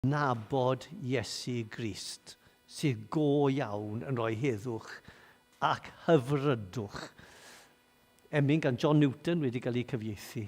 Nabod Iesu Grist sydd go iawn yn rhoi heddwch ac hyfrydwch. Emyn gan John Newton wedi cael ei cyfieithu.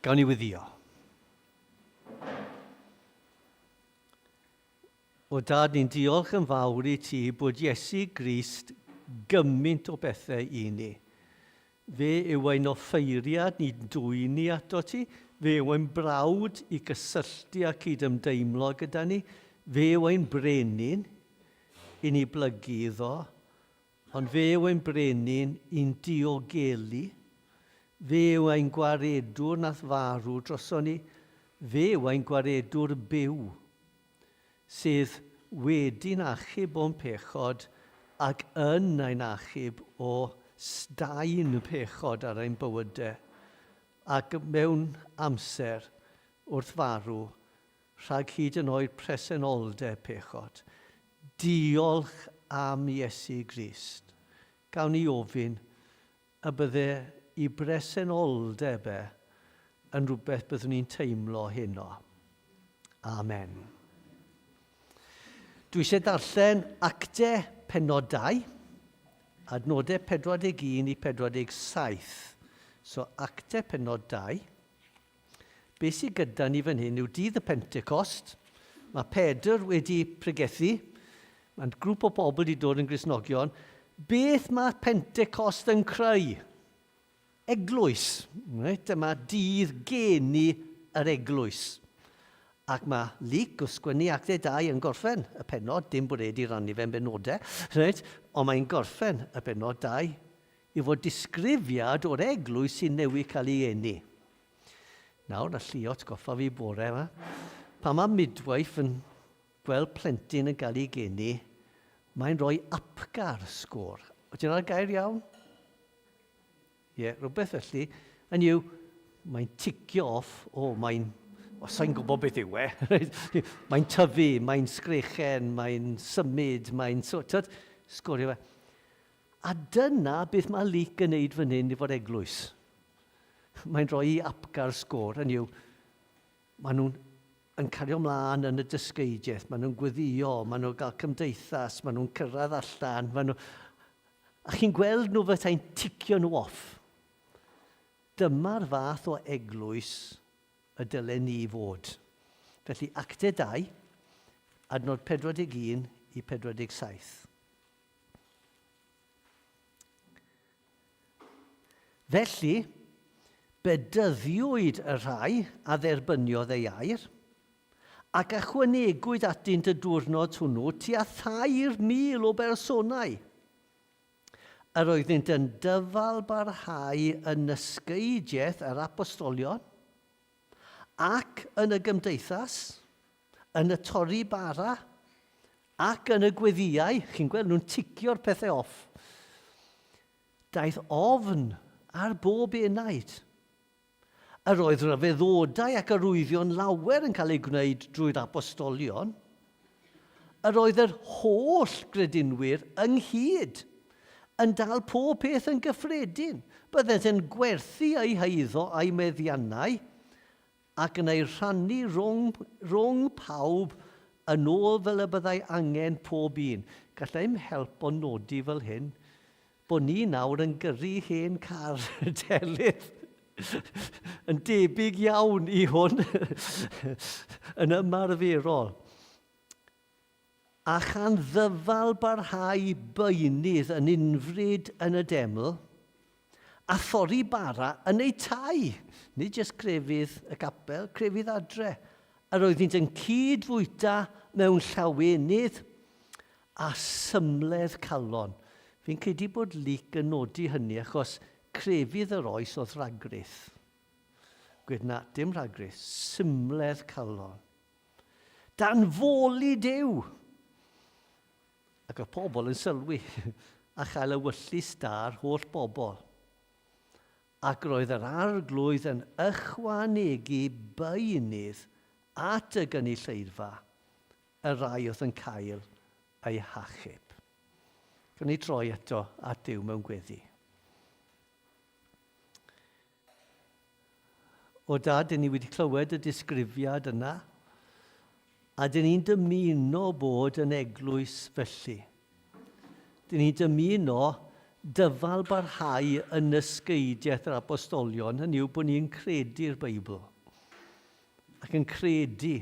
Gawn ni wyddio. O dad, ni'n diolch yn fawr i ti bod Iesu Grist gymaint o bethau i ni. Fe yw ein offeiriad, ni'n dwyn ni ato ti. Fe yw ein brawd i gysylltu a cyd-ymdeimlo gyda ni. Fe yw ein brenin i ni blygu iddo. Ond fe yw ein brenin i'n diogelu. Fe yw ein gwaredwr nath farw droson ni. Fe yw ein gwaredwr byw, sydd wedi'n achub o'n pechod ac yn ein achub o staen pechod ar ein bywydau, ac mewn amser, wrth farw, rhag hyd yn oed presenoldeb pechod. Diolch am Iesu Grist. Gawn ni ofyn y bydde i bresenoldeb e yn rhywbeth byddwn ni'n teimlo heno. Amen. Dwi eisiau darllen Acte penod 2, adnodau 41 i 47. So Acte penod 2. Be sydd gyda ni fan hyn yw dydd y Pentecost. Mae Pedr wedi pregethu. Mae'n grŵp o bobl wedi dod yn Gristnogion. Beth mae Pentecost yn creu? Eglwys. Right? Dyma dydd geni yr eglwys. Ac mae Luc, wrth sgwennu Actau 2, yn gorffen y pennod, dim bod e wedi rannu fe'n benodau, right? Ond mae'n gorffen y bennod 2 i fod disgrifiad o'r eglwys sy'n newydd cael ei eni. Nawr, a Llio atgoffa fi bore yma, pan mae midwife yn gweld plentyn yn cael ei geni, mae'n rhoi APGAR sgôr. Ydy hwnna'r gair iawn? Ie, yeah, rhywbeth felly. Yn yw, mae'n ticio off, o, oh, mae'n, o, sa'n gwybod beth yw e. mae'n tyfu, mae'n sgrechen, mae'n symud, mae'n, so, tyd, sgorio fe. A dyna beth mae Luc yn neud fan hyn efo'r eglwys. Mae'n rhoi i Apgar sgôr, hynny yw, maen nhw'n yn cario mlaen yn y dysgeidiaeth, maen nhw'n gweddio, maen nhw'n cael cymdeithas, maen nhw'n cyrraedd allan, maen nhw... A chi'n gweld nhw fatha'n ticio nhw off. Dyma'r fath o eglwys y dylen ni fod. Felly, Actau 2, adnod 41 i 47. Felly, bedyddiwyd y rhai a dderbyniodd ei air, ac ychwanegwyd atynt y diwrnod hwnnw tua 3,000 o bersonau. Yr oeddynt yn dyfal barhau yn nysgeidiaeth yr apostolion, ac yn y gymdeithas, yn y torri bara, ac yn y gweddïau, chi'n gweld nhw'n ticio'r pethau off. Daeth ofn ar bob enaid. Yr oedd rhyfeddodau ac arwyddion lawer yn cael eu gwneud drwy'r apostolion. Yr oedd yr holl gredinwyr ynghyd yn dal pob peth yn gyffredin. Byddent yn gwerthu eu heiddo a'u meddiannau ac yn eu rhannu rhwng, rhwng pawb yn ôl fel y byddai angen pob un. Galla i'm help o nodi fel hyn bod ni nawr yn gyrru hen car Delyth yn debyg iawn i hwn yn ymarferol. A chan ddyfal barhau beunydd yn unfryd yn y deml, a thorri bara yn eu tai, nid jyst crefydd y capel, crefydd adre. Yr oeddynt yn cyd-fwyta mewn llawenydd a symledd calon. Fi'n credu bod Luc yn nodi hynny achos crefydd yr oes oedd rhagrith. Gwed na, dim rhagrith, symledd calon. Dan foli Duw! Ac oedd pobl yn sylwi a chael ewyllys da'r holl bobl. Ac roedd yr arglwydd yn ychwanegu beunydd at y gynulleidfa, y rhai oedd yn cael eu hachub. Gawn ni droi eto at Duw mewn gweddi. O Dad, dyn ni wedi clywed y disgrifiad yna, a dyn ni'n dymuno bod yn eglwys felly. Dyn ni'n dymuno dyfal barhau yn nysgeidiaeth yr apostolion, hynny yw bod ni'n credu'r Beibl ac yn credu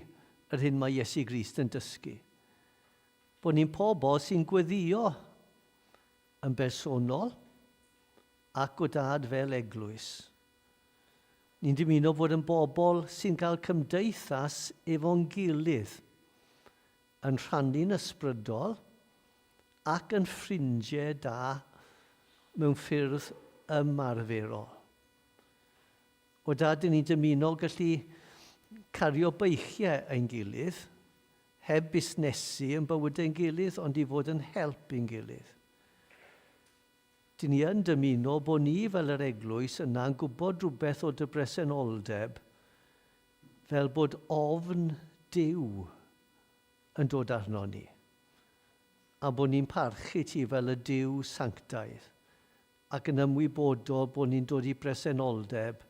yr hyn mae Iesu Grist yn dysgu. Bod ni'n pobl sy'n gweddio yn bersonol ac o Dad fel eglwys. Ni'n dymuno fod yn bobl sy'n cael cymdeithas efo'n gilydd, yn rhannu'n ysbrydol ac yn ffrindiau da mewn ffyrdd ymarferol. O Dad, dyn ni'n dymuno gallu cario beichiau ein gilydd, heb busnesu yn bywydau ein gilydd, ond i fod yn help i'n gilydd. Dyn ni yn dymuno bod ni fel yr eglwys yna yn gwybod rhywbeth o dy bresenoldeb, fel bod ofn Duw yn dod arno ni, a bod ni'n parchu ti fel y Duw sanctaidd, ac yn ymwybodol bod ni'n dod i bresenoldeb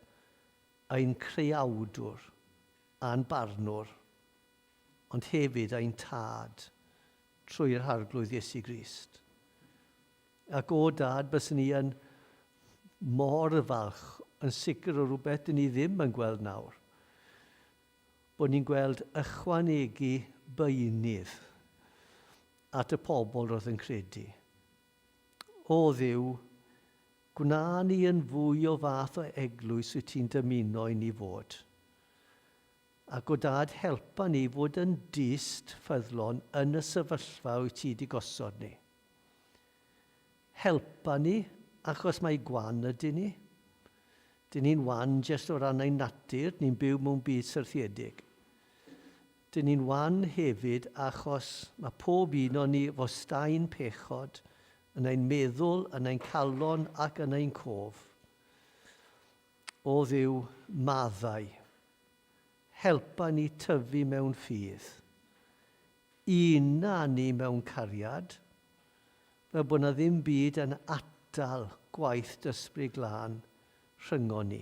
ein Creawdwr a'n Barnwr, ond hefyd ein Tad, trwy'r Harglwydd Iesu Grist. Ac o Dad, byswn ni yn mor falch, yn sicr o rhywbeth dyn ni ddim yn gweld nawr, bod ni'n gweld ychwanegu beunydd at y pobl roedd yn credu. O Dduw, gwna ni yn fwy o fath o eglwys wyt ti'n dymuno i ni fod. Ac o Dad, helpa ni i fod yn dyst ffyddlon yn y sefyllfa wyt ti 'di gosod ni. Helpa ni, achos mai gwan ydyn ni. Dyn ni'n wan jest o ran ein natur, ni'n byw mewn byd syrthiedig. Dyn ni'n wan hefyd achos mae pob un o'n ni efo staen pechod yn ein meddwl, yn ein calon ac yn ein cof. O Dduw, maddau. Helpa ni tyfu mewn ffydd. Una ni mewn cariad, fel bod 'na ddim byd yn atal gwaith d'Ysbryd Glân rhyngon ni.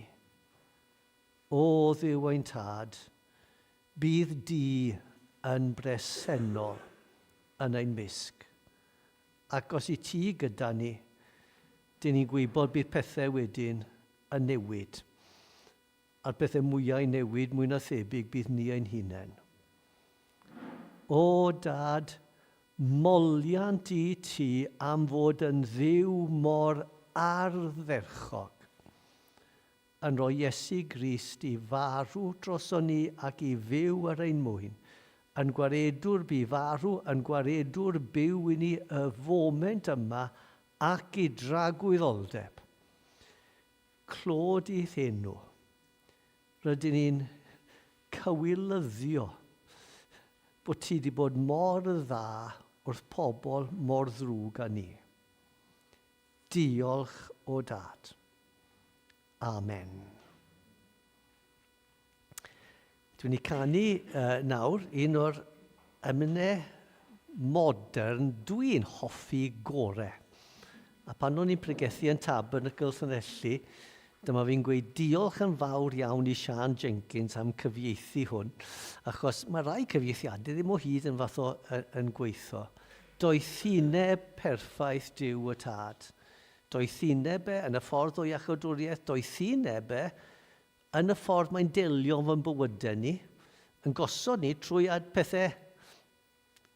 O Dduw ein Tad, bydd di yn bresennol yn ein mysg. Ac os i ti gyda ni, dyn ni'n gwybod bydd pethau wedyn yn newid. A'r pethau mwyaf i newid, mwy na thebyg, bydd ni ein hunain. O, Dad, Moliant i ti am fod yn Dduw mor ardderchog, yn rhoi Iesu Grist i farw droson ni ac i fyw ar ein mwyn, yn gwaredwr bu farw, yn gwaredwr byw i ni y foment yma ac i dragwyddoldeb. Clod i'th enw. Rydyn ni'n cywilyddio bod ti wedi bod mor dda wrth pobl mor ddrwg â ni. Diolch o Dad. Amen. Dwi'n ei canu nawr un o'r emynau modern dwi'n hoffi gore. A pan o'n i'n pregethu yn Tabernacle Llanelli, dyma fi'n gweud diolch yn fawr iawn i Siân Jenkins am cyfieithu hwn, achos mae rai cyfieithiadau ddim o hyd yn fath o yn gweithio. Doethineb perffaith Duw y Tad. Doethineb e yn y ffordd o iachawdwriaeth, doethineb e yn y ffordd mae'n delio efo'n bywydau ni, yn gosod ni trwy pethau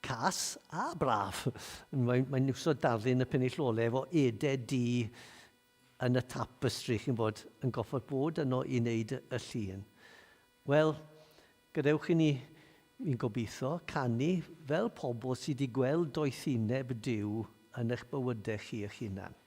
cas a braf. Mae'n mae iwso darlun y pennill ole efo edau du yn y tapestry, chi'n bod, yn goffod bod yno i wneud y llun. Wel, gadewch i ni, fi'n gobeithio, canu fel pobl sydd wedi gweld doethineb Duw yn eich bywydau chi eich hunan.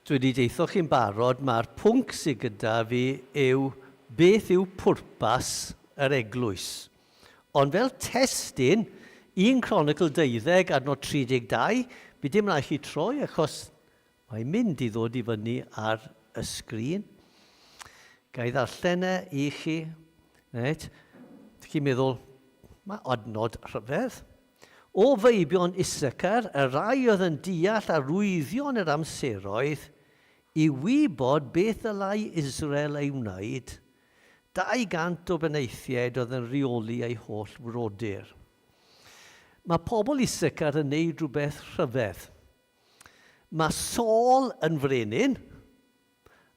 Dwi wedi deitho chi'n barod, mae'r pwnc sydd gyda fi yw beth yw pwrpas yr eglwys. Ond fel testun, 1 Cronicl 12 adnod 32, fi dim rhaid chi troi achos mae'n mynd i ddod i fyny ar y sgrin. Ga i ddarllen e i chi. Reit. Chi'n meddwl, mae adnod rhyfedd. O feibion Issachar, y rhai oedd yn deall arwyddion yr amseroedd, i wybod beth ddylai Israel ei wneud, 200 o benaethiaid oedd yn rheoli ei holl frodyr. Mae pobl Issachar yn neud rhywbeth rhyfedd. Mae Saul yn frenin,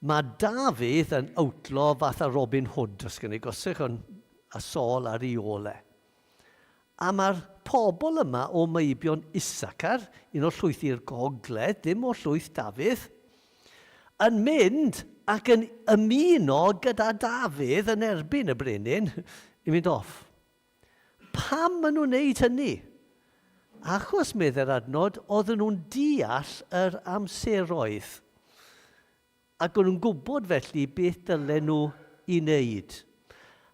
mae Dafydd yn outlaw fatha Robin Hood, os gen i gosych yn a Saul ar ei ôl e. A mae'r pobl yma o meibion Issachar, un o'r llwyth i'r gogledd, ddim o llwyth Dafydd, yn mynd ac yn ymuno gyda Dafydd yn erbyn y brenin i fynd off. Pam maen nhw'n neud hynny? Achos, meddai'r adnod, oedden nhw'n deall yr amseroedd. Ac o'n nhw'n gwybod felly beth dylen nhw i wneud.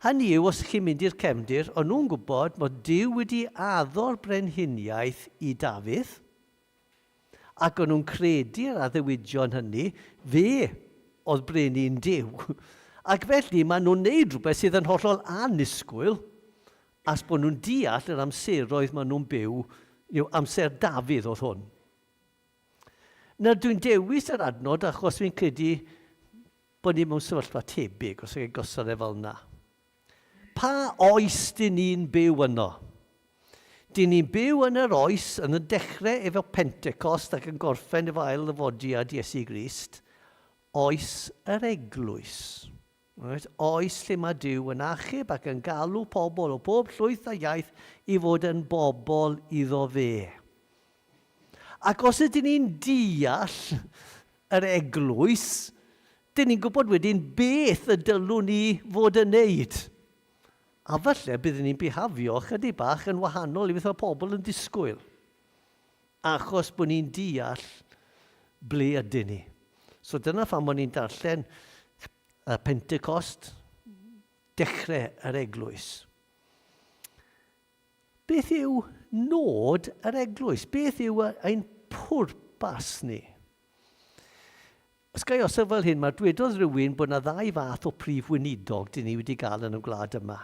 Hynny yw, os chi'n mynd i'r cefndir, o'n nhw'n gwybod bod Duw wedi addo'r brenhiniaeth i Dafydd, Ac o'n nhw'n credu'r addewidion hynny, fe oedd brenin Duw. Ac felly maen nhw'n neud rhywbeth sydd yn hollol annisgwyl, as bod nhw'n deall yr amseroedd maen nhw'n byw, yw amser Dafydd oedd hwn. Nawr dwi'n dewis yr adnod achos fi'n credu bod ni mewn sefyllfa tebyg, os ydych chi'n gosod e fel yna. Pa oes dyn ni'n byw yno? Dyn ni'n byw yn yr oes yn y dechrau efo Pentecost ac yn gorffen efo ail ddyfodiad Iesu Grist, oes yr eglwys. Right? Oes lle mae Duw yn achub ac yn galw pobl o bob llwyth a iaith i fod yn bobl iddo fe. Ac os ydyn ni'n deall yr eglwys, dyn ni'n gwybod wedyn beth y dylwn ni fod yn neud. A falle byddwn ni'n bihafio chydig bach yn wahanol i beth mae pobl yn disgwyl. Achos bod ni'n deall ble ydyn ni. So dyna pham bod ni'n darllen y Pentecost, dechrau yr eglwys. Beth yw nod yr eglwys? Beth yw ein pwrpas ni? Os ga i osod fel hyn, mae dwedodd rhywun bod yna ddau fath o prif weinidog dyn ni wedi gael yn y gwlad yma.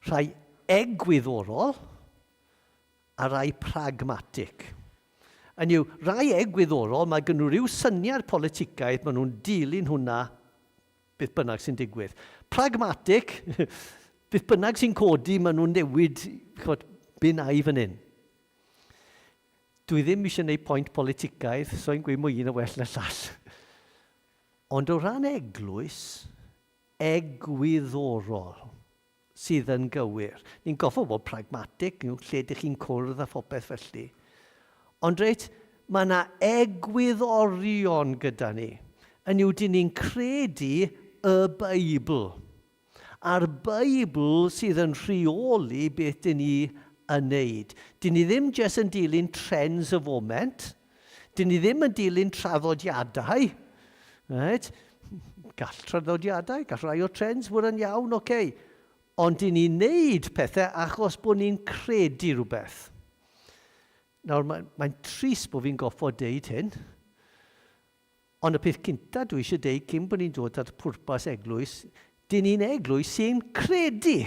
Rhai egwyddorol a rhai pragmatic. Hynny yw, rhai egwyddorol, mae gen nhw rhyw syniad politicaidd, maen nhw'n dilyn hwnna beth bynnag sy'n digwydd. Pragmatic, beth bynnag sy'n codi, maen nhw'n newid, chod, be na i fan hyn. Dwi ddim eisiau gwneud pwynt politicaidd, so i'n gweud mwy un yn well na llall. Ond o ran eglwys, egwyddorol sydd yn gywir. Ni'n goffo bod pragmatic, lle ydych chi'n cwrdd a phopeth felly. Ond reit, mae yna egwyddorion gyda ni. Yn yw, dyn ni'n credu y Beibl. A'r Beibl sydd yn rheoli beth dyn ni yn neud. Dyn ni ddim jyst yn dilyn trends y foment. Dyn ni ddim yn dilyn traddodiadau. Right? Gall traddodiadau, gall rhai o trends fod yn iawn, oce. Okay. Ond dyn ni'n neud pethau achos bod ni'n credu rhywbeth. Nawr, mae'n mae trist bod fi'n goffod deud hyn, ond y peth cynta dwi eisiau deud cyn bod ni'n dod at pwrpas eglwys, dyn ni'n eglwys sy'n credu.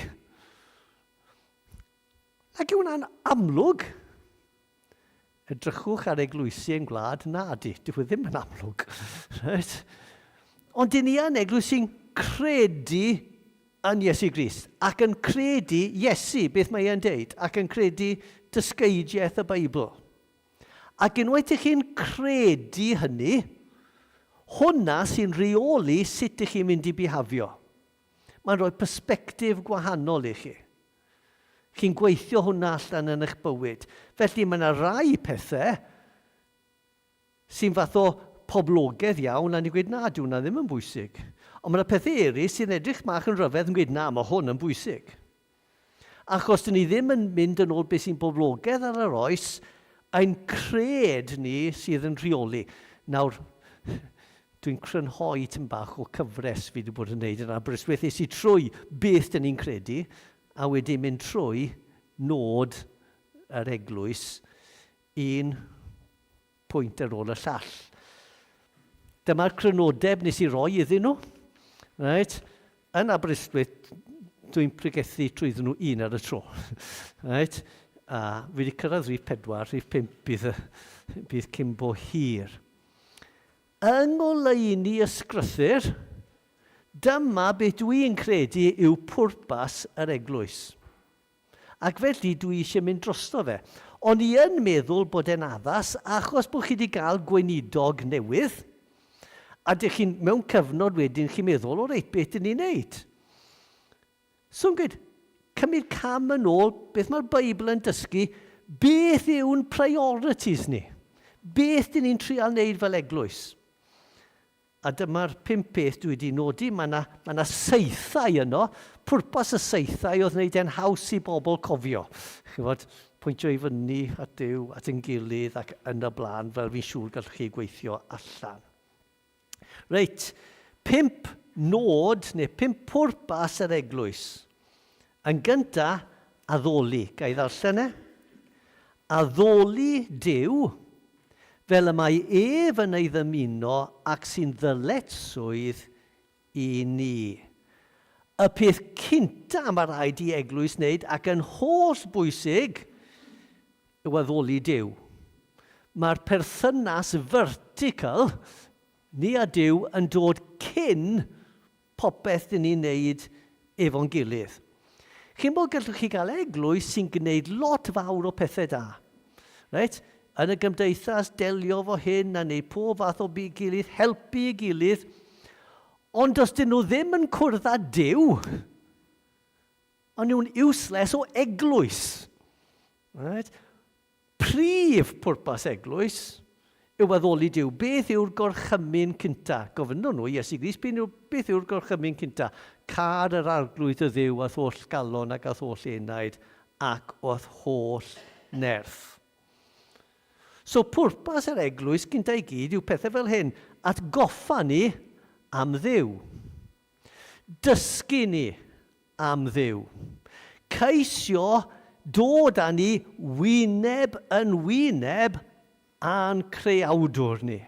Ac yw hwnna'n amlwg? Edrychwch ar eglwysi ein gwlad, na di, dyw e ddim yn amlwg. Right? Ond dyn ni yn eglwys sy'n credu yn Iesu Grist, ac yn credu Iesu, beth mae e'n deud, ac yn credu dysgeidiaeth y Beibl. Ac unwaith ych chi'n credu hynny, hwnna sy'n rheoli sut ych chi'n mynd i bihafio. Mae'n rhoi persbectif gwahanol i chi. Chi'n gweithio hwnna allan yn eich bywyd. Felly mae yna rai pethau sy'n fath o poblogaidd iawn a ni'n gweud na, dyw hwnna ddim yn bwysig. Ond mae yna pethau eraill sy'n edrych mach yn rhyfedd yn gweud na, mae hwn yn bwysig. Achos dyn ni ddim yn mynd yn ôl beth sy'n boblogaidd ar yr oes, ein cred ni sydd yn rheoli. Nawr, Dwi'n crynhoi tipyn bach o cyfres fi wedi bod yn wneud yn Aberystwyth. Es i trwy beth dyn ni'n credu, a wedyn mynd trwy nod yr eglwys un pwynt ar ôl y llall. Dyma'r crynodeb nes i roi iddyn nhw. Right? Yn Aberystwyth, dwi'n pregethu trwyddyn nhw un ar y tro. Right? A fi wedi cyrraedd rhif 4, rhif 5 bydd, bydd cyn bo hir. Yng ngoleuni ysgrythur, dyma beth dwi'n credu yw pwrpas yr eglwys. Ac felly dwi eisiau mynd drosto fe. O'n i yn meddwl bod e'n addas achos bod chi wedi cael gweinidog newydd, a dych chi'n mewn cyfnod wedyn chi'n meddwl, o reit, beth dyn ni'n neud? So yn gweud, cymryd cam yn ôl, beth mae'r Beibl yn dysgu, beth yw'n priorities ni? Beth dyn ni'n trial wneud fel eglwys? A dyma'r pump peth dwi wedi nodi, mae yna, mae yna saethau yno. Pwrpas y saethau oedd wneud e'n haws i bobl cofio. Chymod, pwyntio i fyny at Duw, at ein gilydd ac yn y blaen, fel fi'n siŵr gallwch chi gweithio allan. Reit, pump nod neu pump pwrpas yr eglwys. Yn gynta, addoli. Ga i ddarllen e? Addoli Duw, fel y mae ef yn ei ddymuno ac sy'n ddyletswydd i ni. Y peth cynta mae rhaid i eglwys wneud ac yn holl bwysig yw addoli Duw. Mae'r perthynas vertical, ni a Duw, yn dod cyn popeth dyn ni'n neud efo'n gilydd. Chi'n bod gallwch chi gael eglwys sy'n gwneud lot fawr o pethau da. Reit? Yn y gymdeithas, delio fo hyn a neud pob fath o byd gilydd, helpu i gilydd. Ond os dyn nhw ddim yn cwrdd â Duw, ond nhw'n useless o eglwys. Right? Prif pwrpas eglwys yw addoli Duw. Beth yw'r gorchymyn cynta? Gofynnon nhw Iesu Grist, beth yw'r gorchymyn cynta? Car yr Arglwydd dy Dduw â'th holl galon ac â'th holl enaid ac o'th holl nerth. So pwrpas yr eglwys gynta i gyd yw pethau fel hyn, atgoffa ni am Dduw. Dysgu ni am Dduw. Ceisio dod â ni wyneb yn wyneb â'n Creawdwr ni.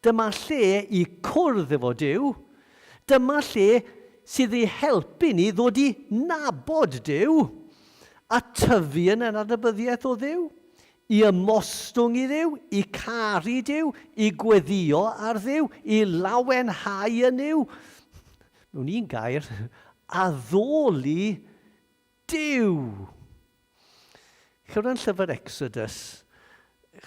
Dyma lle i cwrdd efo Duw. Dyma lle sydd i helpu ni ddod i nabod Duw a tyfu yn ein adnabyddiaeth o Dduw. I ymostwng i Dduw, i caru Duw, i gweddio ar Dduw, i lawenhau yn Nuw. Mewn un gair, addoli Duw. Chi ran llyfr Exodus,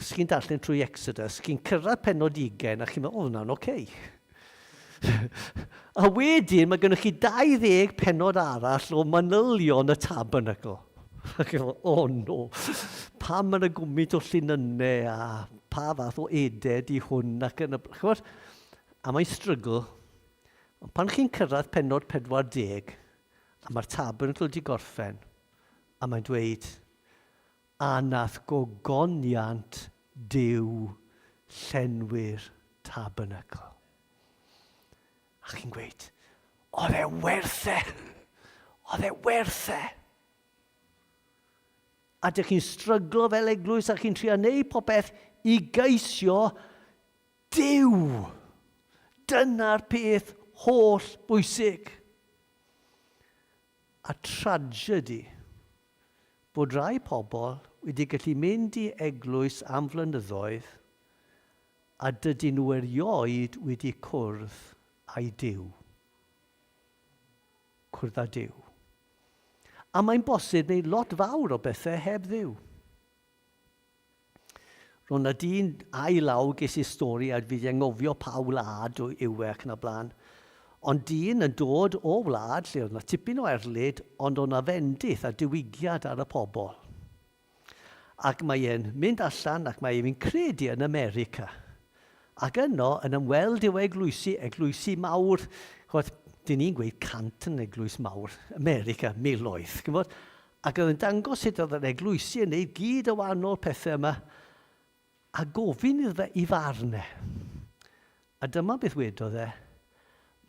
chi'n darllen trwy Exodus, chi'n cyrraedd penod 20 a chi'n meddwl, o, hwnna'n oce. Okay. A wedyn mae gennych chi 20 pennod arall o manylion y tabernacle. Ac chi'n meddwl, oh no, pam mae yna gwmynt o llinynnau a pa fath o eded i hwn ac yn y... Chymod? A mae'n strygl. Ond pan chi'n cyrraedd pennod 40, a mae'r tabernacle wedi gorffen, a mae'n dweud, a nath gogoniant Duw llenwi'r tabernacl. A chi'n gweud, oedd e werth e! Oedd e werth e! A dych chi'n stryglo fel eglwys a chi'n trio neud popeth i geisio Duw. Dyna'r peth holl bwysig. A tragedy bod rai pobl wedi gallu mynd i eglwys am flynyddoedd a dydyn nhw erioed wedi cwrdd â'i Duw. Cwrdd â Duw. A mae'n bosib wneud lot fawr o bethau heb Dduw. Roedd 'na dyn a'i law, ges i'r stori a fi 'di anghofio pa wlad yw e ac yn y blaen. Ond dyn yn dod o wlad lle oedd 'na tipyn o erlid, ond oedd 'na fendith a diwygiad ar y pobl. Ac mae e'n mynd allan ac mae e'n credu yn America. Ac yno yn ymweld i'w eglwysi, eglwysi mawr, ch'mod, dyn ni'n gweud 100 yn eglwys mawr, America, miloedd, ch'mod. Ac oedd yn dangos sut oedd yr eglwysi yn neud gyd y wahanol pethau yma, a gofyn iddo fe i farn e. A dyma beth wedodd e,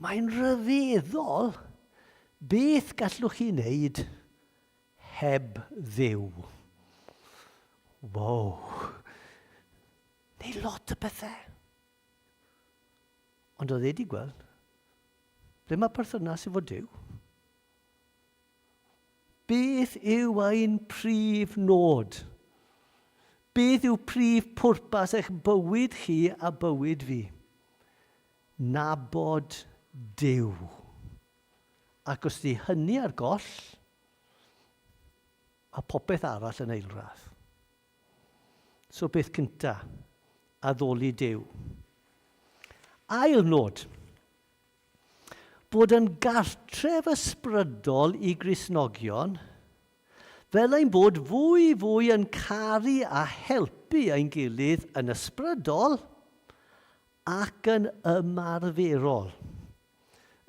mae'n rhyfeddol beth gallwch chi wneud heb Dduw. Wow. Neu lot o bethau. Ond oedd e wedi gweld, Ble mae perthynas efo Duw? Beth yw ein prif nod? Beth yw prif pwrpas eich bywyd chi a bywyd fi? Nabod Duw. Ac os di hynny ar goll, mae popeth arall yn eilradd. So beth cynta, addoli Duw. Ail nod, bod yn gartref ysbrydol i Gristnogion, fel ein bod fwy fwy yn caru a helpu ein gilydd yn ysbrydol ac yn ymarferol.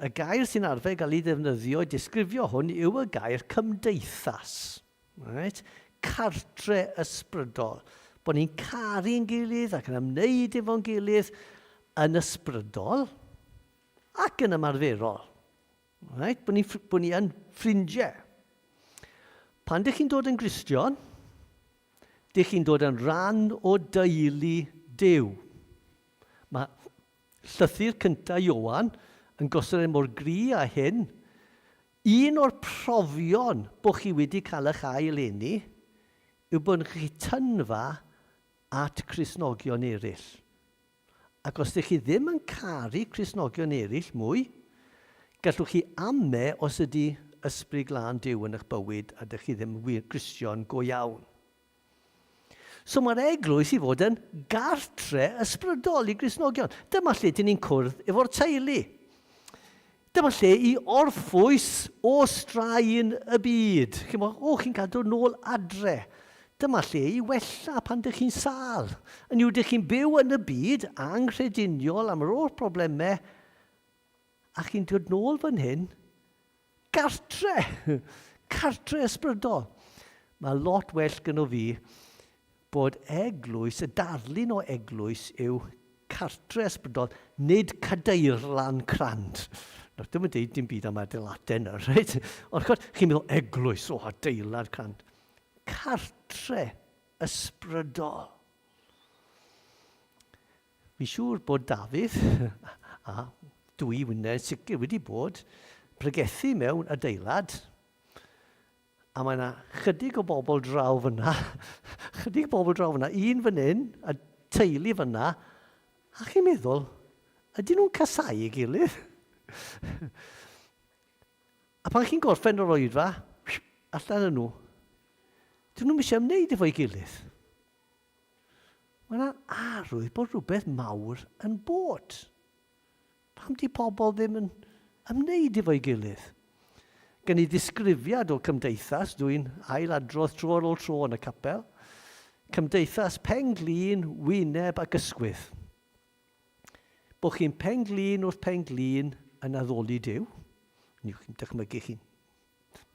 Y gair sy'n arfer gael ei ddefnyddio i disgrifio hwn yw y gair cymdeithas. Right? Cartre ysbrydol. Bod ni'n caru'n gilydd ac yn ymwneud efo'n gilydd yn ysbrydol ac yn ymarferol. Right? Bod ni'n bod ni yn ffrindiau. Pan dych chi'n dod yn Gristion, dych chi'n dod yn rhan o deulu Duw. Mae llythyr cyntaf Ioan yn gosod e mor gry â hyn, Un o'r profion bod chi wedi cael eich ail eni yw bod chi tynfa at Cristnogion eraill. Ac os ydych chi ddim yn caru Cristnogion eraill mwy, gallwch chi ame os ydy Ysbryd Glân Duw yn eich bywyd a dych chi ddim wir Gristion go iawn. So mae'r eglwys i fod yn gartre ysbrydol i Gristnogion. Dyma lle dyn ni'n cwrdd efo'r teulu. Dyma lle i orffwys o straen y byd. Chi'n meddwl, o, chi'n cael dod nôl adre. Dyma lle i wella pan dych chi'n sâl. Yn yw, dych chi'n byw yn y byd anghrediniol am yr holl problemau, a chi'n dod nôl fan hyn, gartre! Cartre ysbrydol. Mae lot well gyno fi bod eglwys, y darlun o eglwys yw cartre ysbrydol, nid cadeirlan crand. Nawr, dim yn deud dim byd am adeiladau yna, reit? Ond chod, chi'n meddwl eglwys, o, adeilad crand. Cartre ysbrydol. Fi'n siŵr bod Dafydd, a dwi wynne sicr wedi bod, pregethu mewn adeilad, a mae yna chydig o bobl draw fyna, chydig o bobl draw fyna, un fan hyn, a teulu fyna, a chi'n meddwl, ydyn nhw'n casau ei gilydd? a pan chi'n gorffen yr oedfa, allan yn nhw, dyn nhw'n eisiau ymwneud efo'i gilydd. Mae yna arwydd bod rhywbeth mawr yn bod. Pam di pobl ddim yn ymwneud efo'i gilydd? Gen i ddisgrifiad o cymdeithas, dwi'n ailadrodd tro ar ôl tro yn y capel. Cymdeithas pen-glin, wyneb ac ysgwydd. Bod chi'n pen-glin wrth pen-glin yn addoli Duw. Ni chi'n dychmygu chi'n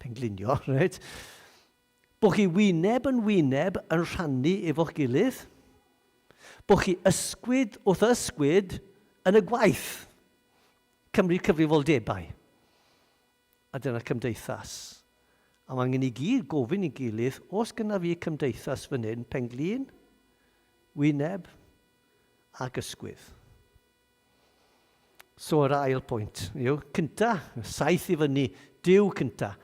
penglinio, reit? Bod chi wyneb yn wyneb yn rhannu efo'ch gilydd. Bod chi ysgwyd wrth ysgwyd yn y gwaith. Cymryd cyfrifoldebau. A dyna cymdeithas. A mae angen i gyd gofyn i'n gilydd, os gyna fi cymdeithas fan hyn, penglin, wyneb ac ysgwydd. So yr ail pwynt yw, cynta, saith i fyny, Duw cynta.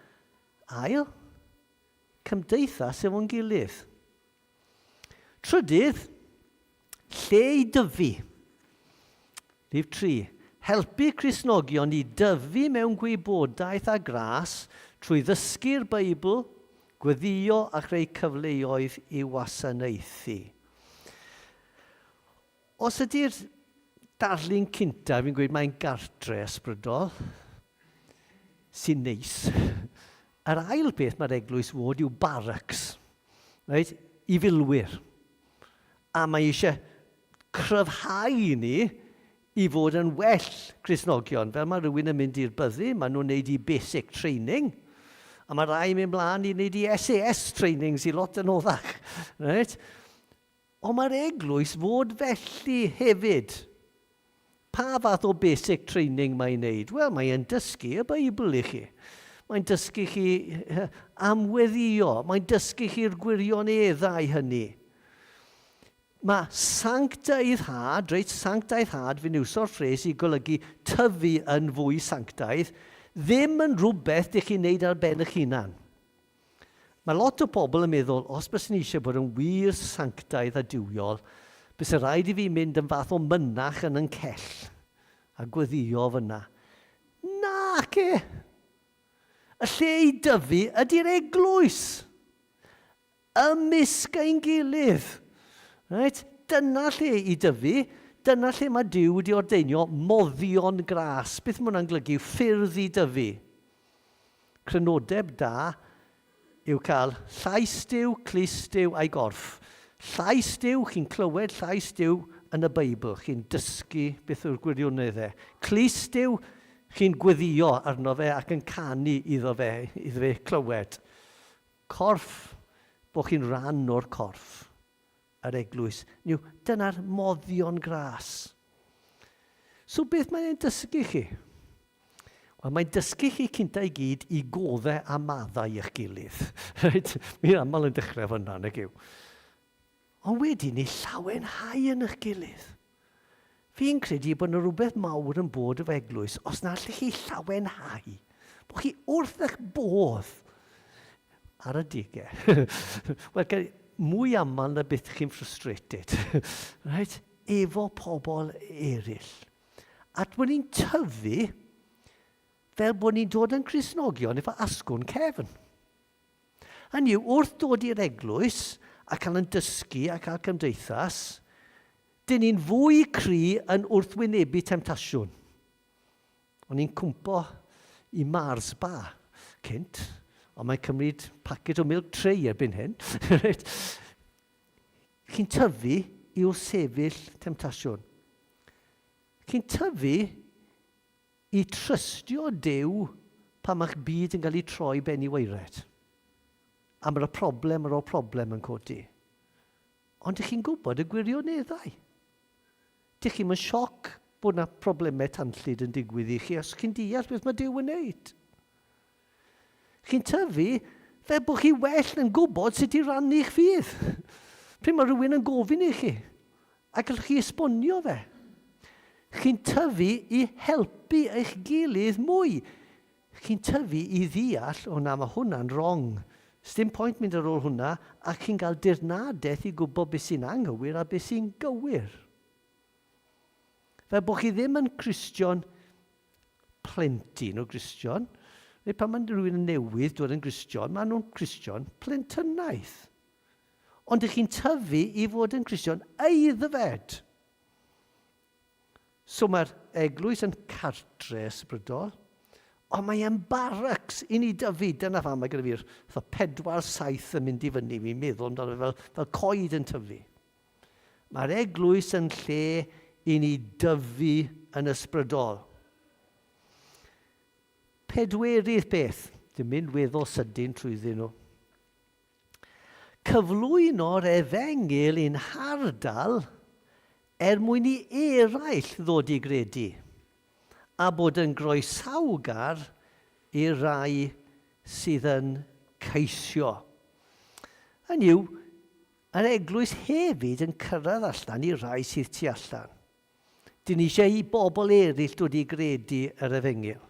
Ail, cymdeithas efo'n gilydd. Trydydd, lle i dyfu. Rhif 3. Helpu Cristnogion i dyfu mewn gwybodaeth a gras trwy ddysgu'r Beibl, gweddïo a chreu cyfleoedd i wasanaethu. Os ydy'r darlun cynta, fi'n gweud mae'n gartre ysbrydol, sy'n neis. Yr ail beth mae'r eglwys fod yw barracks, right? I filwyr. A mae eisiau cryfhau ni i fod yn well Cristnogion. Fel mae rhywun yn mynd i'r byddin, maen nhw'n neud i basic training, a mae rai yn mynd mlaen i wneud i SAS training sy'n lot yn oddach. Right? Ond mae'r eglwys fod felly hefyd. Pa fath o basic training mae'n neud? Wel, mae'n dysgu y Beibl i chi. Mae'n dysgu chi am weddio. Mae'n dysgu chi'r gwirioneddau hynny. Mae sanctaiddhad, reit, sanctaiddhad, fi'n iwso'r ffres i golygu tyfu yn fwy sanctaidd, ddim yn rhywbeth dych chi'n neud ar ben eich hunan. Mae lot o bobl yn meddwl, os byswn i eisiau bod yn wir sanctaidd a duwiol, byse rhaid i fi mynd yn fath o mynach yn yn cell a gweddio fyna. Nac e! Y lle i dyfu ydy'r eglwys. Ymysg ein gilydd. Right? Dyna lle i dyfu. Dyna lle mae Duw wedi ordeinio moddion gras. Beth mae hwnna'n golygu? Ffyrdd i dyfu. Crynodeb da yw cael llais Duw, clust Duw a'i gorff. Llais Duw, chi'n clywed llais Duw yn y Beibl, chi'n dysgu beth yw'r gwirionedd e. Clust Duw, chi'n gweddio arno fe ac yn canu iddo fe, iddo fe clywed. Corff, bod chi'n rhan o'r corff, yr eglwys. Niw, dyna'r moddion gras. So beth mae'n dysgu chi? Wel, mae'n dysgu chi cynta i gyd i godde a maddau eich gilydd. Reit? Mi'n aml yn dechrau fyna, nag yw? Ond wedyn ni llawenhau yn eich gilydd. Fi'n credu bod yna rhywbeth mawr yn bod efo eglwys os na allech chi llawenhau, bod chi wrth eich bodd ar y digau. Wel, mwy aml na beth chi'n frustrated, right? Efo pobl eraill. A bod ni'n tyfu fel bod ni'n dod yn Cristnogion efo asgwrn cefn. Hynny yw, wrth dod i'r eglwys a cael yn dysgu a cael cymdeithas, dyn ni'n fwy cry yn wrthwynebu temtasiwn. O'n i'n cwmpo i Mars Bar cynt, ond mae'n cymryd packet o milk tray erbyn hyn. Chi'n tyfu i wrthsefyll temtasiwn. Chi'n tyfu I trystio Duw pan mae'ch byd yn cael ei troi ben i waered. A mae'r problem ar ôl problem yn codi. Ond dych chi'n gwybod y gwirioneddau. Dych chi'm yn sioc bod yna problemau tanllyd yn digwydd i chi os chi'n deall beth mae Duw yn wneud. Chi'n tyfu fel bod chi well yn gwybod sut i rannu'ch ffydd. Pryd mae rhywun yn gofyn i chi, a gallwch chi esbonio fe. Chi'n tyfu i helpu eich gilydd mwy. Chi'n tyfu i ddeall, o na, mae hwnna'n wrong. Sdim pwynt mynd ar ôl hwnna, a chi'n cael dirnadaeth i gwybod beth sy'n anghywir a beth sy'n gywir. Fel bod chi ddim yn Cristion plentyn o Gristion, neu pan mae rhywun yn newydd dod yn Gristion, maen nhw'n Cristion plentynaidd. Ond ydych chi'n tyfu i fod yn Gristion aeddfed. So mae'r eglwys yn cartre ysbrydol, ond mae e'n barracks i ni dyfu. Dyna pham mae gyda fi'r 4-7 yn mynd i fyny. Fi'n meddwl amdano fel, fel coed yn tyfu. Mae'r eglwys yn lle i ni dyfu yn ysbrydol. Pedwerydd beth, dwi'n mynd weddol sydyn trwyddyn nhw. Cyflwyno'r efengyl i'n hardal er mwyn i eraill ddod i gredu a bod yn groesawgar i'r rai sydd yn ceisio. Hynny yw, Yr eglwys hefyd yn cyrraedd allan i rai sydd tu allan. Dyn ni eisiau i bobl eraill dod i gredu yr efengyl.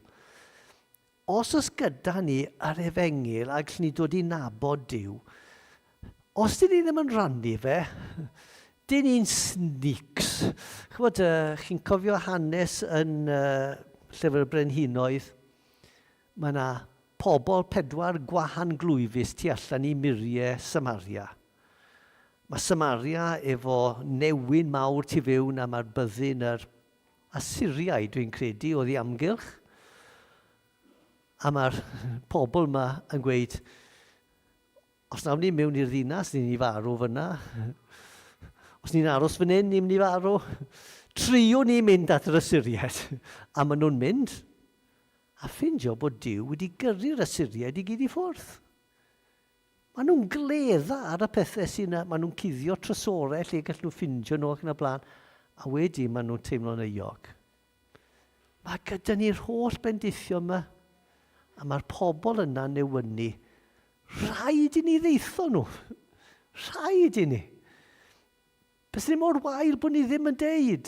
Os oes gyda ni yr efengyl a gallwn ni dod i nabod Duw, os dyn ni ddim yn rannu fe, dyn ni'n sneaks. Chybod, uh, chi'n cofio hanes yn uh, Llyfr y Brenhinoedd? Mae yna pobl pedwar gwahanglwyfus tu allan i muriau Samaria. Mae Samaria efo newyn mawr tu fewn a mae'r byddin yr Asyriaid, dwi'n credu, oedd i amgylch. A mae'r pobl yma yn gweud, Os nawn ni mewn i'r ddinas, ni'n i farw fyna. Os ni'n aros fan hyn, ni'n mynd i farw. Triwn ni mynd at yr Asyriaid. A maen nhw'n mynd. A ffindio bod Duw wedi gyrru'r Asyriaid i gyd i ffwrdd. Maen nhw'n gledda ar y pethau sy'n yna. Maen nhw'n cuddio trysorau lle gallen nhw ffindio nhw ac yn y blaen. A wedyn maen nhw'n teimlo'n euog. Mae gyda ni'r holl bendithion yma, a mae'r pobl yna'n newynu. Rhaid i ni ddeitho nhw. Rhaid i ni. Bys ni mor wael bod ni ddim yn deud.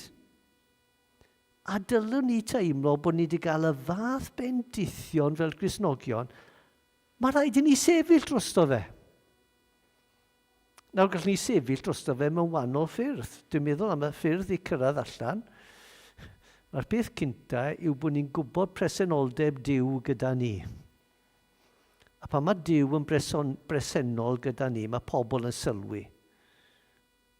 A dylwn ni teimlo bod ni wedi cael y fath bendithion fel Gristnogion, mae rhaid i ni sefyll drosto fe. Nawr gallwn ni sefyll drosto fe mewn wahanol ffyrdd. Dwi'n meddwl am y ffyrdd i cyrraedd allan. Mae'r peth cynta yw bod ni'n gwybod presenoldeb Duw gyda ni. A pan mae Duw yn bresennol gyda ni, mae pobl yn sylwi.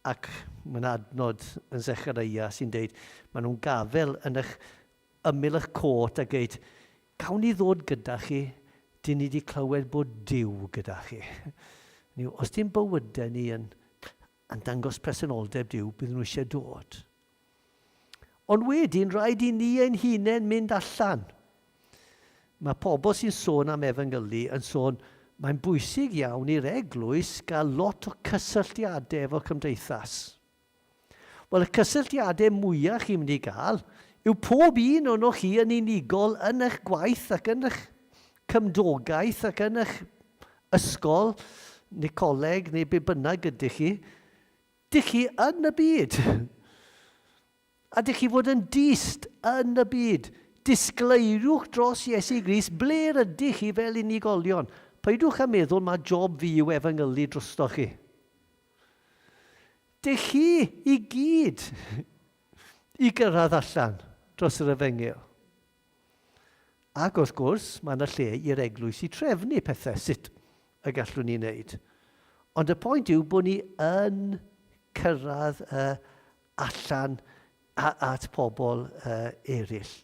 Ac mae yna adnod yn Zechariah sy'n deud, maen nhw'n gafel yn eich ymyl eich cot a geud, gawn ni ddod gyda chi, dyn ni wedi clywed bod Duw gyda chi. Ni, os dim bywydau ni yn, yn dangos presenoldeb Duw, bydd nhw eisiau dod. Ond wedyn, rhaid i ni ein hunain mynd allan. Mae pobl sy'n sôn am efengylu yn sôn mae'n bwysig iawn i'r eglwys gael lot o cysylltiadau efo cymdeithas. Wel, y cysylltiadau mwyaf chi'n mynd i gael yw pob un o'n chi yn unigol yn eich gwaith ac yn eich cymdogaeth ac yn eich ysgol neu coleg neu be bynnag ydych chi. Dych chi yn y byd. A dych chi fod yn dyst yn y byd. Disgleiriwch dros Iesu Grist ble rydych chi fel unigolion. Peidiwch â meddwl mae job fi yw efengylu drostoch chi. Dych chi i gyd i gyrraedd allan dros yr efengyl. Ac wrth gwrs, mae yna lle i'r eglwys i trefnu pethau sut y gallwn ni wneud. Ond y pwynt yw bod ni yn cyrraedd uh, allan at pobl uh, eraill.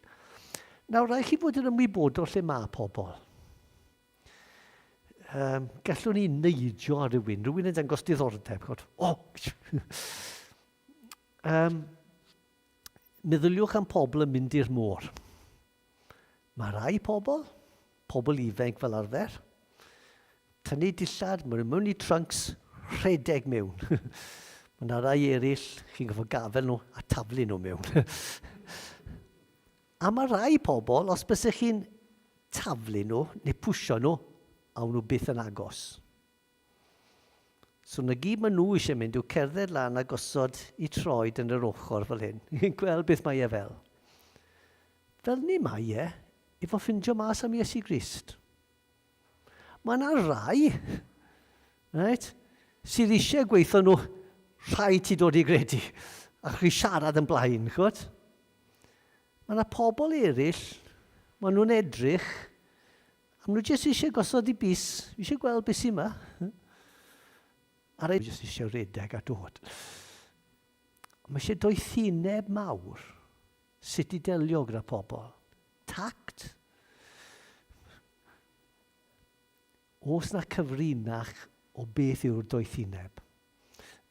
Nawr, rhaid chi fod yn ymwybodol lle mae pobl. Um, gallwn ni neidio ar rhywun, rhywun yn dangos diddordeb. Chod, oh! um, Meddyliwch am pobl yn mynd i'r môr. Mae rai pobl, pobl ifanc fel arfer, tynnu dillad, maen nhw mewn i trunks, rhedeg mewn. Mae yna rai eraill, chi'n gorfod gafel nhw a taflu nhw mewn. a mae rai pobl, os bysych chi'n taflu nhw neu pwysio nhw, awn nhw byth yn agos. So na gyd maen nhw eisiau mynd yw cerdded lan a gosod i troed yn yr ochr fel hyn. Gweld beth mae e fel. Fel ni mae e, efo ffindio mas am Iesu Grist. Mae yna rai, right, sydd eisiau gweithio nhw, rhaid ti dod i gredu, a chi siarad yn blaen, chwbod? Mae yna pobl eraill, maen nhw'n edrych, a maen nhw jyst eisiau gosod i bys, eisiau gweld beth sy'n yma. A rhaid jyst eisiau redeg a dod. Mae eisiau doethineb mawr sut i delio gyda pobl. Tact. Oes 'na cyfrinach o beth yw'r doethineb?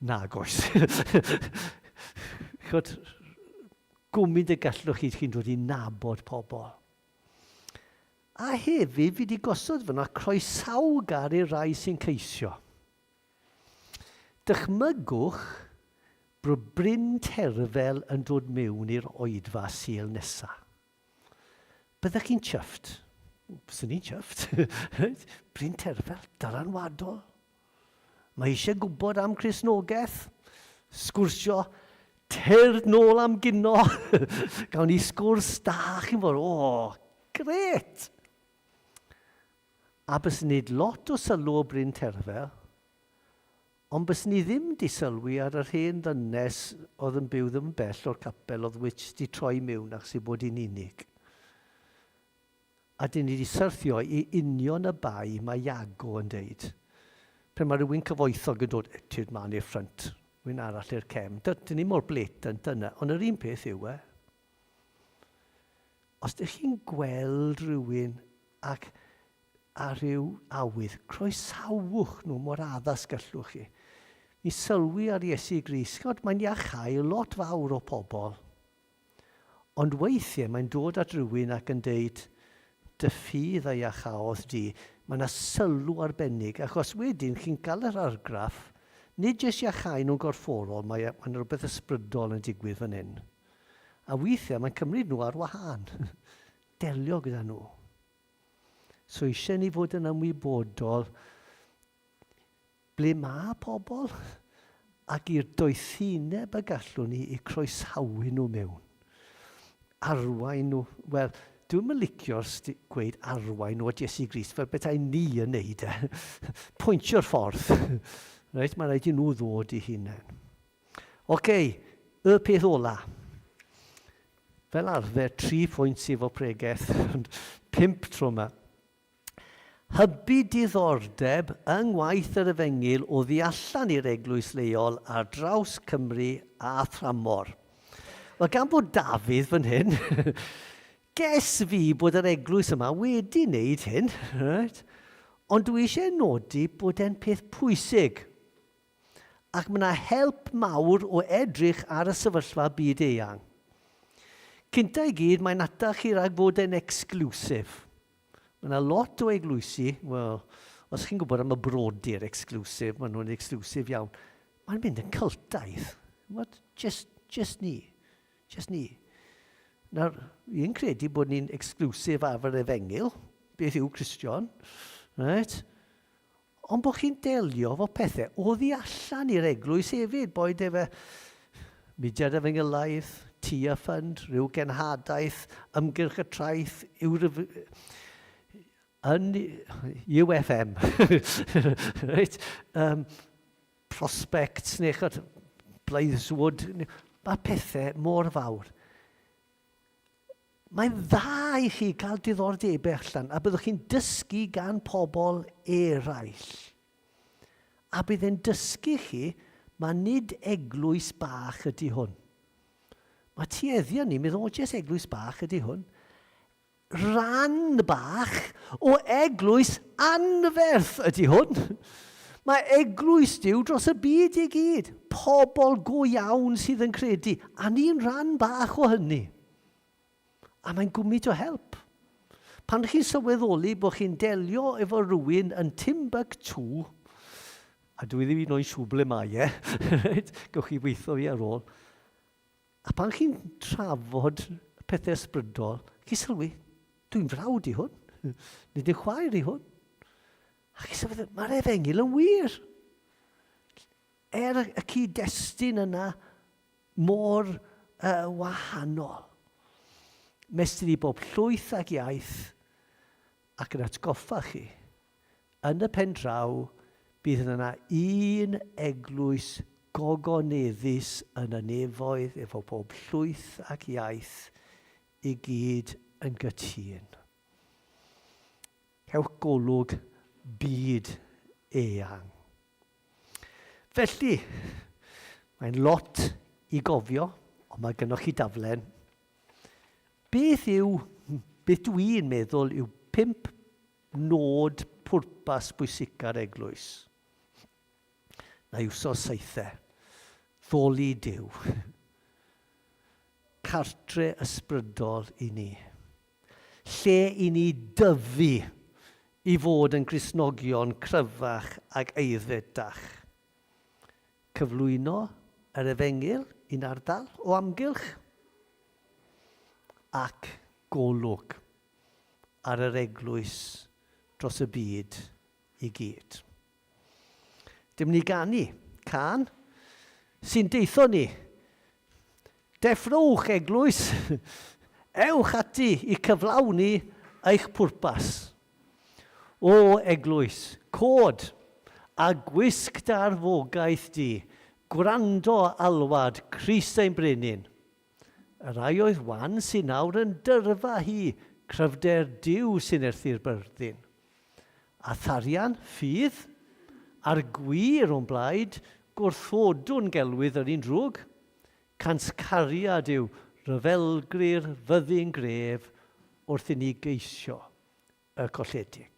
Nag oes. Chod, gwmyd y gallwch chi, chi'n dod i nabod pobl. A hefyd, fi wedi gosod fyna croesawgar i'r rai sy'n ceisio. Dychmygwch bod Bryn Terfel yn dod mewn i'r oedfa Sul nesa. Byddech chi'n chuffed? Byswn i'n chuffed. Bryn Terfel, dylanwadol. Mae eisiau gwybod am Cristnogaeth. Sgwrsio, tyrd nôl am gino. Gawn ni sgwrs da, chi'n fod, o, oh, gret! A bys nid lot o sylw o Bryn Terfel, Ond byswn i ddim 'di sylwi ar yr hen ddynes oedd yn byw ddim yn bell o'r capel oedd witch 'di troi miwn achos ei bod hi'n unig. A dyn ni 'di syrthio i union y bai mae Iago yn deud. Pryd mae rhywun cyfoethog yn dod, tyrd mlaen i'r ffrynt, rhywun arall i'r cefn. Dyn ni mor blatant yna, ond yr un peth yw e. Os ydych chi'n gweld rhywun ac â rhyw awydd, croesawch nhw mor addas gallwch chi. Mi sylwi ar Iesu Grist, chimod, mae'n iachau lot fawr o pobl. Ond weithiau mae'n dod at rhywun ac yn deud, dy ffydd a iachaodd di. Mae yna sylw arbennig, achos wedyn chi'n cael yr argraff, nid jyst iachau nhw'n gorfforol, mae e, mae yna rhywbeth ysbrydol yn digwydd fan hyn. A weithiau mae'n cymryd nhw ar wahân. Delio gyda nhw. So eisiau ni fod yn ymwybodol ble mae pobl Ac i'r doethineb y gallwn ni i croesawu nhw mewn. Arwain nhw, wel, dwi'm yn licio'r gweud arwain nhw at Iesu Grist fel petai ni yn neud e. Pwyntio'r ffordd. Reit, mae rhaid i nhw ddod i hunain. Oce, y peth ola. Fel arfer, 3 pwynt efo pregeth, ond 5 tro yma. Hybu diddordeb yng ngwaith yr Efengyl oddi allan i'r eglwys leol ar draws Cymru a thramor. Wel, gan bod Dafydd fan hyn, ges fi bod yr eglwys yma wedi wneud hyn, right? Ond dwi eisiau nodi bod e'n peth pwysig. Ac mae yna help mawr o edrych ar y sefyllfa byd eang. Cynta i gyd, mae'n atal chi rhag fod yn exclusive. Mae yna lot o eglwysi, wel, os chi'n gwybod am y brodyr exclusive, maen nhw'n exclusive iawn. Mae'n mynd yn cyltaidd. What? Just, just ni. Just ni. Nawr, fi'n credu bod ni'n exclusive ar yr efengyl. Beth yw Cristion? Right? Ond bod chi'n delio efo pethau oddi allan i'r eglwys hefyd, boed efe mudiad efengylaidd, Tia Fund, rhyw genhadaeth, ymgyrch y traeth, yn UFM, right? Prospects neu chod, Blythswood, mae pethau mor fawr. Mae'n dda i chi gael diddordebau allan a byddwch chi'n dysgu gan pobl eraill. A bydd e'n dysgu chi, mae nid eglwys bach ydy hwn. Mae tueddion ni'n meddwl, o, jyst eglwys bach ydy hwn. Rhan bach o eglwys anferth ydy hwn. Mae eglwys Duw dros y byd i gyd. Pobl go iawn sydd yn credu, a ni'n rhan bach o hynny. A mae'n gwmit o help. Pan chi'n sylweddoli bod chi'n delio efo rhywun yn Timbuktu, a dwi ddim un oen siŵr ble mae e, reit, gewch chi weithio fi ar ôl, a pan chi'n trafod pethau ysbrydol, chi'n sylwi, dwi'n frawd i hwn, nid yn chwaer i hwn. A chi'n sylwi, mae'r efengyl yn wir. Er y cyd-destun yna mor uh, wahanol. Mestyn i bob llwyth ac iaith ac yn atgoffa chi, yn y pen draw, bydd yna un eglwys gogoneddus yn y nefoedd efo pob llwyth ac iaith i gyd yn gytûn. Cewch golwg byd eang. Felly, mae'n lot i gofio, ond mae gynnwch chi daflen. Beth yw, beth dwi'n meddwl yw pump nod pwrpas bwysica'r eglwys? Na i wsos saethau. Ddoli Duw. Cartre ysbrydol i ni. Lle i ni dyfu i fod yn Gristnogion cryfach ac aeddfedach. Cyflwyno yr Efengyl i'n ardal o amgylch ac golwg ar yr eglwys dros y byd i gyd. Dim ni ganu cân sy'n deitho ni. Deffrowch, eglwys! Ewch ati i cyflawni eich pwrpas. O, eglwys, cod a gwisg dy arfogaeth di, gwrando alwad Crist ein Brenin. Y rhai oedd wan sy'n nawr yn dyrfa hi, cryfder Duw sy'n erthu'r byrddin. A tharian, ffydd, a'r gwir o'n blaid, gwrthodwn gelwydd yr un drwg. Cant cariad yw rhyfelgri'r fyddin gref wrth i ni geisio y colledig.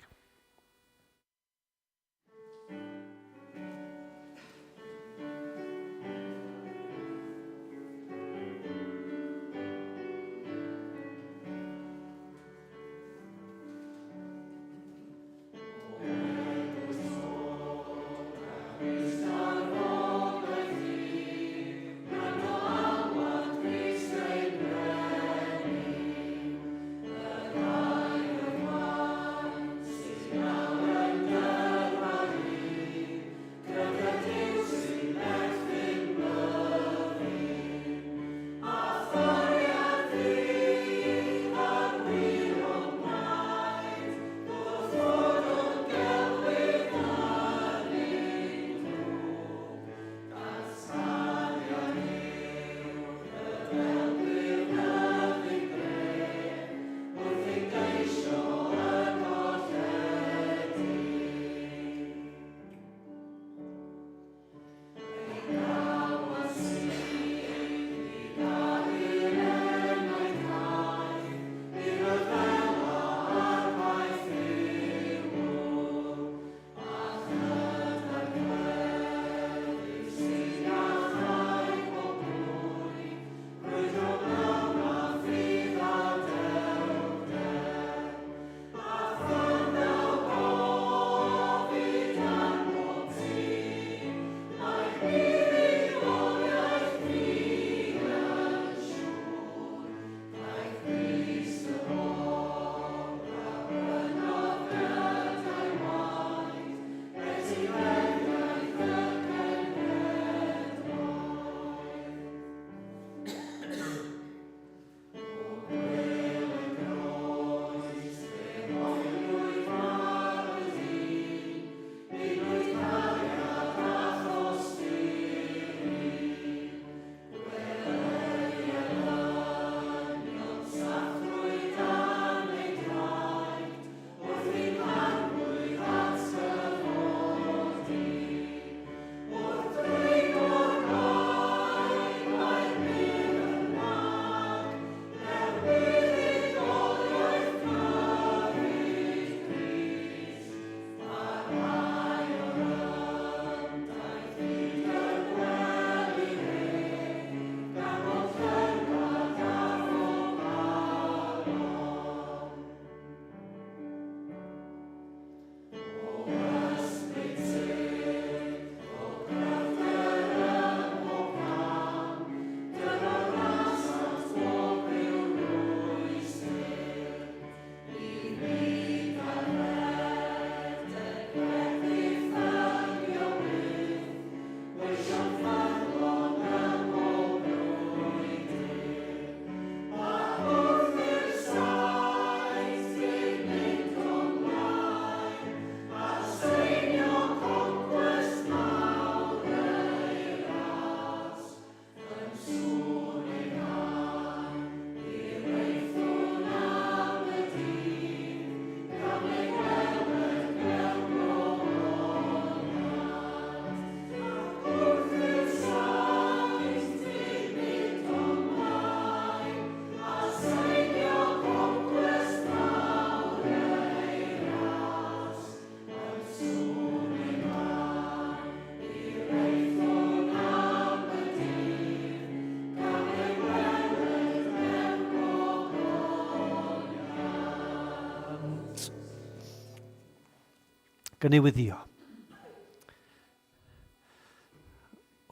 Gynewyddio.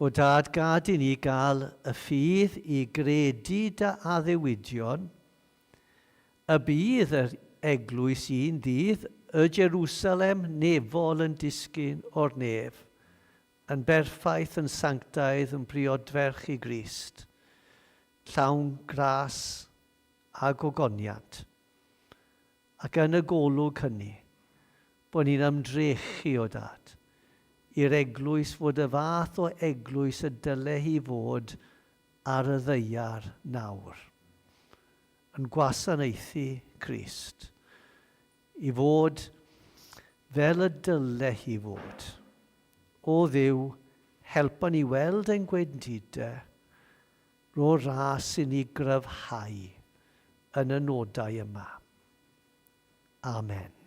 O Dad, gad i ni gael y ffydd i gredu dy addewidion, y bydd yr eglwys un ddydd, y Jerusalem nefol yn disgyn o'r nef, yn berffaith, yn sanctaidd, yn briodferch i Grist, llawn gras a gogoniant. Ac yn y golwg hynny, bod ni'n ymdrechu, o Dad, i'r eglwys fod y fath o eglwys y dyle hi fod ar y ddaear nawr, yn gwasanaethu Crist, i fod fel y dyle hi fod. O Dduw, helpa ni weld ein gwendidau, Rho ras i ni gryfhau yn y nodau yma. Amen.